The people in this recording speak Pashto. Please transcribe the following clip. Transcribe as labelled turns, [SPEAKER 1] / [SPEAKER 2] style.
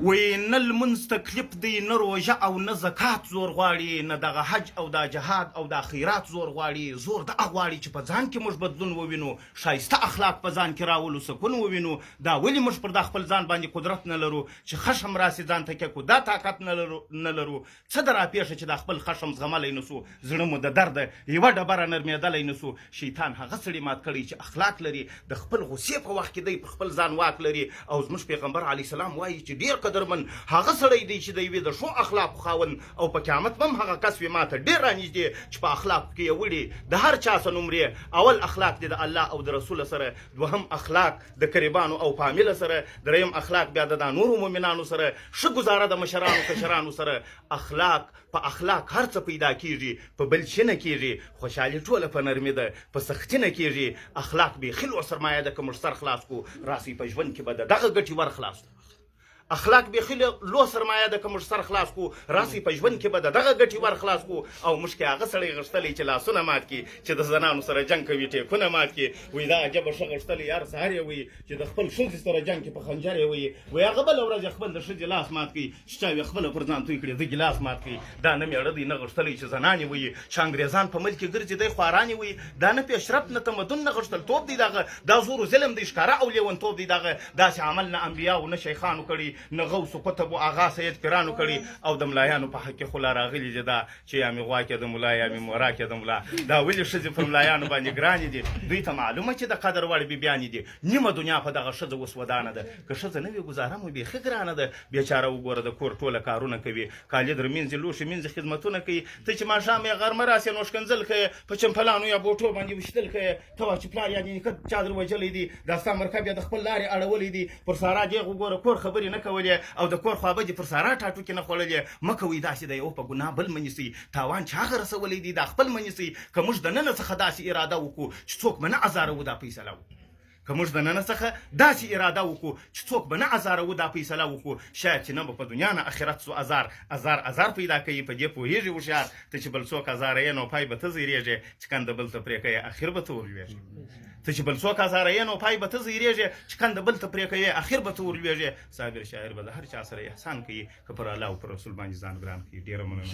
[SPEAKER 1] وی نه لمونځ تکلیف دی، نه روژه او نه زکات زور غواړي، نه دغه حج او دا جهاد او دا خیرات زور غواړي. زور دا غواړي چې په ځان کې موږ بدلون ووینو، ښایسته اخلاق په ځان کې راولو، سکون ووینو. دا ولې موږ پر دا خپل ځان باندې قدرت نه لرو چې خشم راسي ځان ته کېکو، دا طاقت نه لرو. څه د راپېښه چې دا خپل خشم زغملی نه سو، زړه مو د درده یوه ډبره نرمېدلی نه سو. شیطان هغه سړي مات کړی چې اخلاق لري، د خپل غصې په وخت کې دی پر خپل ځان واک لري. او زموږ پیغمبر علیه السلام وایي چې ډېر قدرمن هغه سړی دی چې د یوې د ښو اخلاقو خاوند، او په قیامت به هم هغه کس وي ماته ډېر رانږدې چې په اخلاقو کې یې وړي د هر چا څه نمرې. اول اخلاق دې د الله او د رسول سره، دوهم اخلاق د قریبانو او فامیل سره، دریم اخلاق بیا د دا نورو مؤمنانو سره، ښه ګزاره د مشرانو کشرانو سره. اخلاق په اخلاق هر څه پیدا کیږي، په بل شي نه کیږي. خوشحالي ټوله په نرمي ده، په سختي نه کیږي. اخلاق بیخي لوړ سرمایه ده، که موږ سر خلاص کو راسئ په ژوند کې به د دغه ګټې ور خلاص کو. اخلاق بیخي لو سرمایه ده، که موږ سر خلاص کو راسئ په ژوند کې به د دغه ګټې ور خلاص کو. او موږ کې هغه سړی غښتلی چې لاسونه مات کړي، چې د زنانو سره جنګ کوي ټیکونه مات کړي. وایي دا عجبه ښه غښتلی یار سهار یې وایي چې د خپل ښځې سره جنګ کې په خنجر یې وایي. وایي هغه بله ورځ یې خپل د ښځې لاس مات کړي، چې چا یې خپله پر ځان توی کړي ده ګیلاس مات کړي. دا نه مېړه دی نه غښتلی چې زنانې وایي، چې انګرېزان په ملک کې ګرځي دی خوارانې وایي. دا نه پیشرفت نه تمدن نه غښتلتوب دی دغه، دا زور و ظلم دی ښکاره او لیونتوب دی دغه. داسې عمل نه انبیاو نه شیخانو کړی، نه غوث و قطب و اغا سید پیرانو کړی. او د ملایانو په حق کې خو لا راغلي دي دا چې یا مې غوا کې د ملا یا مې مورا کې د ملا. دا ولې ښځې پر ملایانو باندې ګرانې دي؟ دوی ته معلومه چې د قدر وړ بیبیانې دي. نیمه دنیا په دغه ښځه اوس ودانه ده، که ښځه نه وي ګزاره مو بیخي ګرانه ده. بیچاره وګوره د کور ټوله کارونه کوي، کالي در مینځي، لوښي مینځي، خدمتونه کوي. ته چې ماښام یا غرمه راسې نو ښکنځل کوې، په چمپلانو یا بوټو باندې ویشتل کوې. ته وا چې پلار یا دې نیکه چا در وژلی دی، دا ستا مرکب یا د خپل لارې اړولی دی. پر سارا دېغ وګوره کور خبرې نه کولې، او د کور خوابه دې پر سارا ټاټوکې نه خوړلې. مه کوئ داسې د یوه په ګناه بل مه نیسئ، تاوان چې هغه رسولی دی دا خپل مه نیسئ. که موږ د ننه څخه داسې اراده وکړو چې څوک به نه ازاروو دا فیصله وکړو. که موږ د ننه څخه داسې اراده وکړو چې څوک به نه ازاروو دا فیصله وکړو، شاید چې نه به په دنیا نه اخرت سو ازار. ازار ازار پیدا کوي، په دې پوهېږي هوښیار. ته چې بل څوک ازاروې نو پای به ته زیرېږې، چې کنده بل ته پرې کوې اخر به ته ورلوېږې. ته چې بل څوک ازاروې نو پای به ته زیرېږې، چې کنده بل ته پرې کوې اخر به ته ورلوېږې. صابر شاعر به د هر چا سره احسان کوي، که پر الله او پر رسول باندې ځان ګران کړي. ډېره مننه.